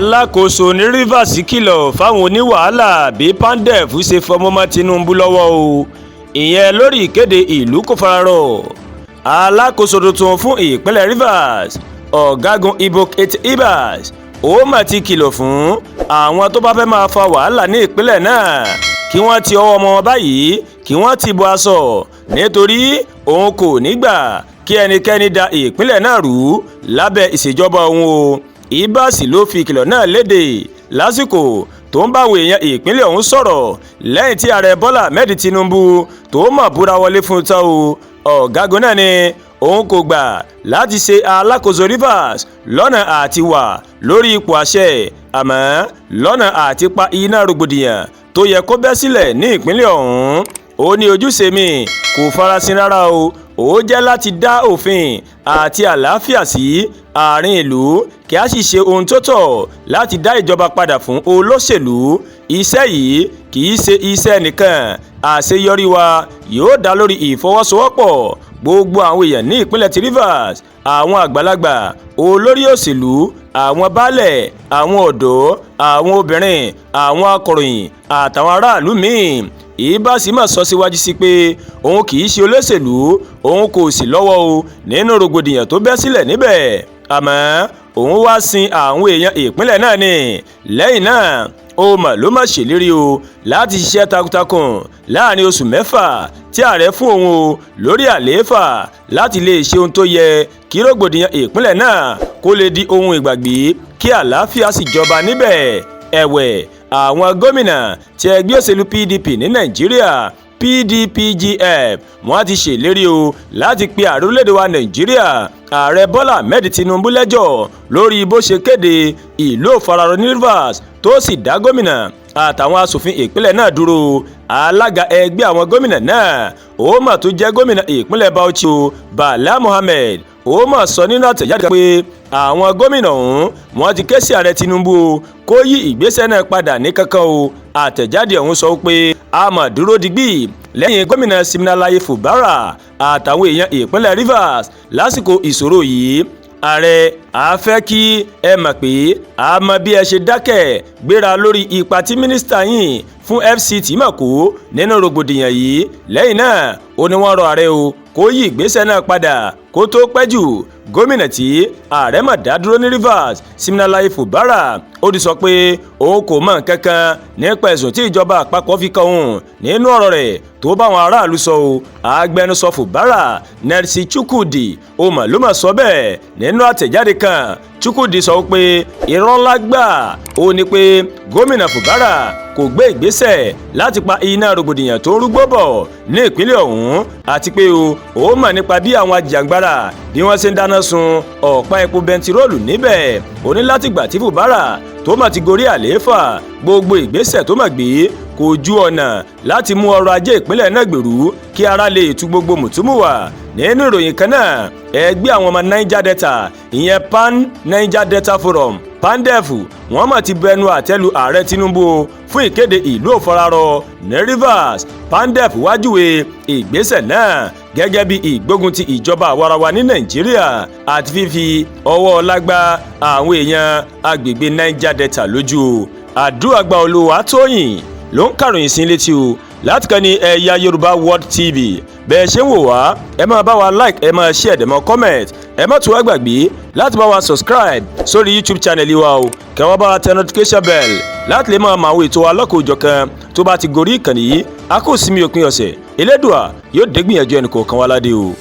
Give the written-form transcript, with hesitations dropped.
Alákòóso ní Rivers kìlọ̀ fáwọn oníwàhálà bí PANDEF ṣe fọmọ mọ́ Tinubu lọ́wọ́ o, ìyẹn lórí ìkéde ìlú kò fararọ̀. Alákòóso tuntun fún ìpínlẹ̀ Rivers, Ọ̀gágun Ibok-Ete Ibas, ó mà ti kìlọ̀ fún àwọn tó bá fẹ́ máa fa wàhálà ní ìpínlẹ̀ náà kí wọ́n ti ọwọ́ ọmọ wọn báyìí, kí wọ́n ti bọ aṣọ, nítorí òun kò ní gbà kí ẹnikẹ́ni da ìpínlẹ̀ náà rú lábẹ́ ìṣèjọba òun o. Ibas ló fi ìkìlọ̀ náà léde lásìkò tó ń báwọn èèyàn ìpínlẹ̀ ọ̀hún sọ̀rọ̀ lẹ́yìn tí Ààrẹ Bọ́lá Ahmed Tinubu tó mọ̀ búra wọlé fún un tán o. Ọ̀gágun náà ni òun kò gbà láti ṣe alákòóso Rivers lọ́nà àti wà lórí ipò àṣẹ, àmọ́ lọ́nà àti pa iná rògbòdìyàn tó yẹ kó bẹ́ sílẹ̀ ní ìpínlẹ̀ ọ̀hún. Ó ní ojúṣe mi kò farasin rárá o, ó jẹ́ láti dá òfin àti àlàáfíà sí àárín ìlú, kí a sì ṣe ohun tó tọ́ láti dá ìjọba padà fún olóṣèlú. Iṣẹ́ yìí kì í ṣe iṣẹ́ nìkan, àṣeyọrí wa yóò dá lórí ìfọwọ́sowọ́pọ̀ gbogbo àwọn èèyàn ní ìpínlẹ̀ ti Rivers, àwọn àgbàlagbà, olórí òṣèlú, àwọn baálẹ̀, àwọn ọ̀dọ́, àwọn obìnrin, àwọn akọ̀ròyìn àtàwọn aráàlú míín. Ibas mà sọ síwájú sí pé òun kì í ṣe olóṣèlú, òun kò sì lọ́wọ́ o nínú rògbòdìyàn tó bẹ́ sílẹ̀ níbẹ̀, àmọ́ òun wá sin àwọn èèyàn ìpínlẹ̀ náà ni. Lẹ́yìn náà, ó mà ló má ṣèlérí o láti ṣiṣẹ́ takuntakun láàrin oṣù 6 tí ààrẹ fún òun o lórí àlééfà láti lè ṣe ohun tó yẹ kí rògbòdìyàn ìpínlẹ̀ náà kó lè di ohun ìgbàgbé, kí àlàáfíà sì jọba níbẹ̀. Ẹ̀wẹ̀, àwọn gómìnà tí ẹgbẹ́ òṣèlú PDP ní Nàìjíríà, PDPGF, wọ́n ti ṣèlérí o láti pe ààrẹ orílẹ̀-èdè wa Nàìjíríà, Ààrẹ Bọ́lá Ahmed Tinubu, lẹ́jọ́ lórí bó ṣe kéde ìlú òfararọ ní Rivers tó sì dá gómìnà àtàwọn asòfin ìpínlẹ̀ náà dúró. Alága ẹgbẹ́ àwọn gómìnà náà, ó mà tó jẹ́ gómìnà ìpínlẹ̀ Bauchi o, Bala Mohammed, ó mà sọ nínú àtẹ̀jáde pé àwọn gómìnà ọ̀hún wọ́n ti ké sí Ààrẹ Tinubu o kó yí ìgbésẹ̀ náà padà ní kankan o. Àtẹ̀jáde ọ̀hún sọ pé a mà dúró digbí lẹ́yìn Gómìnà Siminalayi Fubara àtàwọn èèyàn ìpínlẹ̀ Rivers lásìkò ìṣòro yìí. Ààrẹ, a fẹ́ kí ẹ mọ̀ pé a mọ bí ẹ ṣe dákẹ́ gbéra lórí ipa tí mínísítà yìí fún FCT mọ̀ kó nínú rògbòdìyàn yìí. Lẹ́yìn náà, ó ní wọ́n rọ ààrẹ o kó yí ìgbésẹ̀ náà padà kó tó pẹ́ jù. Gómìnà tí ààrẹ mà dá dúró ní Rivers, Siminalayi Fubara, ó ti sọ pé òun kò mọ̀ nǹkan kan nípa ẹ̀sùn tí ìjọba àpapọ̀ fi kan òun nínú ọ̀rọ̀ rẹ̀ tó bá àwọn aráàlú sọ o. Agbẹnusọ Fubara, Nelson Chukwudi, ó mà ló mà sọ bẹ́ẹ̀ nínú àtẹ̀jáde kan. Chukwudi sọ pé irọ́ ńlá gbà ó ní pé Gómìnà Fubara kò gbé ìgbésẹ̀ láti pa iná rògbòdìyàn tó ń rúgbó bọ̀ ní ìpínlẹ̀ ọ̀hún, àti pé o ó mọ̀ nípa bí àwọn ajìjàgbara bí wọ́n ṣe ń dáná sun ọ̀pá epo bẹntiróòlù níbẹ̀. Ó ní látìgbà tí Fubara tó mà ti gorí àlééfà, gbogbo ìgbésẹ̀ tó mà gbé kò ju ọ̀nà láti mú ọrọ̀ ajé ìpínlẹ̀ náà gbèrú, kí ara lè tu gbogbo mùtúmùwà. Nínú ìròyìn kan náà, ẹgbẹ́ àwọn ọmọ Niger Delta, ìyẹn Pan Niger Delta Forum, PANDEF, wọ́n mà ti bẹnu àtẹ́lu Ààrẹ Tinubu fún ìkéde ìlú òfararọ ní Rivers. PANDEF wájúwe ìgbésẹ̀ náà gẹ́gẹ́ bí ìgbógun ti ìjọba àwarawa ní Nàìjíríà àti fífi ọwọ́ ọlá gbá àwọn èèyàn agbègbè Niger Delta lójú. Àdúràgbà Olúwatóyìn ló ń kàròyìn sí létí o láti kàn ní Ẹ̀yà Yorùbá World TV. Bẹ́ẹ̀ ṣe ń wò wá, ẹ máa bá wa like, ẹ máa share, dẹ̀ mọ́ comment. Ẹ má tún wá gbàgbé láti bá wa subscribe sórí YouTube channel wa o, kẹ́ wá bá wa tẹ notification bell láti lè máa mọ àwọn ètò alọ́kọ̀ọ́jọ̀kan tó bá ti gorí ìkànnì yìí. A kò sinmi òpin ọ̀sẹ̀, Elédùà yóò dé gbìyànjú ẹnì kọ̀ọ̀kan wá ládé o.